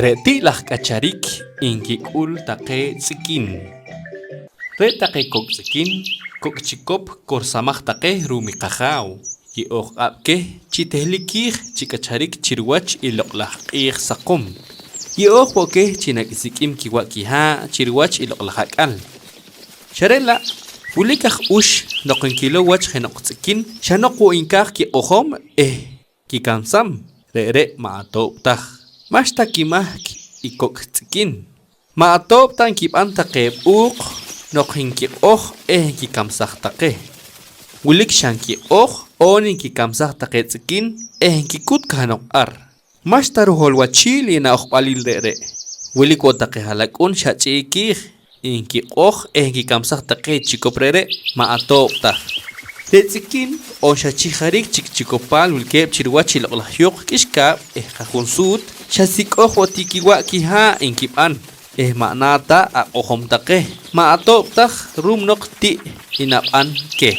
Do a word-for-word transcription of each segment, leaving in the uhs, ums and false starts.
Re' ti' laj k'acharik inkik'ul taqe tz'ikin. Re' taqe kok' tz'ikin, kok' chikop korsamaj taqe ru'um i qajaaw. Ye'ooj q'ab' keh chi tehlik kiij chi k'acharik chi ruwach i loq' laj q'iij saqom. Ye'ooj wo' keh chi nak'isik'im kiwa' kihaa' chi ruwach i loq' laj ak'al. Xa re' la', wilik aj ux noq nkilow wach jeno'q tz'ikin, xa noq wo' nkaaj kiq'ojom eh kikamsam, re're' ma' atoob' taj. Ma'xta kimahk i kok' tz'ikin. Ma' atoob' ta nkib'an taqe b'uuq noq nkiq'oj eh nkikamsaj taqe. Wilik xa nkiq'oj oon nkikamsaj taqe tz'ikin eh nkikut kahnoq ar. Ma'xta ruholwachiil i na'ojb'alil re're'. Wilik wo' taqe ha'lak'un xa ch'i'ik kiij nkiq'oj eh nkikamsaj taqe chikop re're', ma' atoob' taj. Re' tz'ikin oon xa chi jariik chik chikopaal wilkeeb' chi ruwach i loq' laj yuuq' k'ixkaab' eh qajunsuut, xa sik'oj wo' ti kiwa' kihaa' nkib'an eh ma' na ta aq'ojom taqe, ma' atoob' taj ru'um noq ti' i nab'an keh.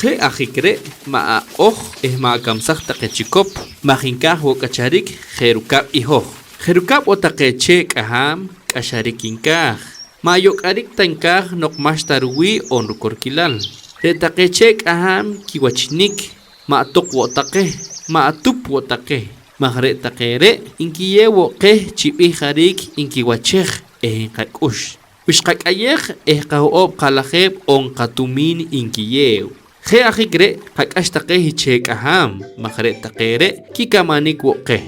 Je' ajik re' ma' aq'oj eh ma' akamsaj taqe chikop maj nkaaj wo' k'acharik je' rukab' i hoj. Je' rukab' wo' taqe chee' k'ahaam k'axarik nkaaj. Ma' yok'arik ta nkaaj noq ma'xta ruwii' oon rukorkilal. Re' taqe chee' k'ahaam kiwachinik, ma' toq wo' taqe, ma' atup wo' taqe, maj re' taqe re' nkiyeew wo' qeh chi b'ih jariik nkiwachej eh nqak'ux. Wi xqak'ayej eh qaho'oob' qalajeeb' oon qatumiin nkiyeew. Je' ajik re' qak'ax taqe i chee' k'ahaam maj re' taqe re' kikamanik wo' qeh.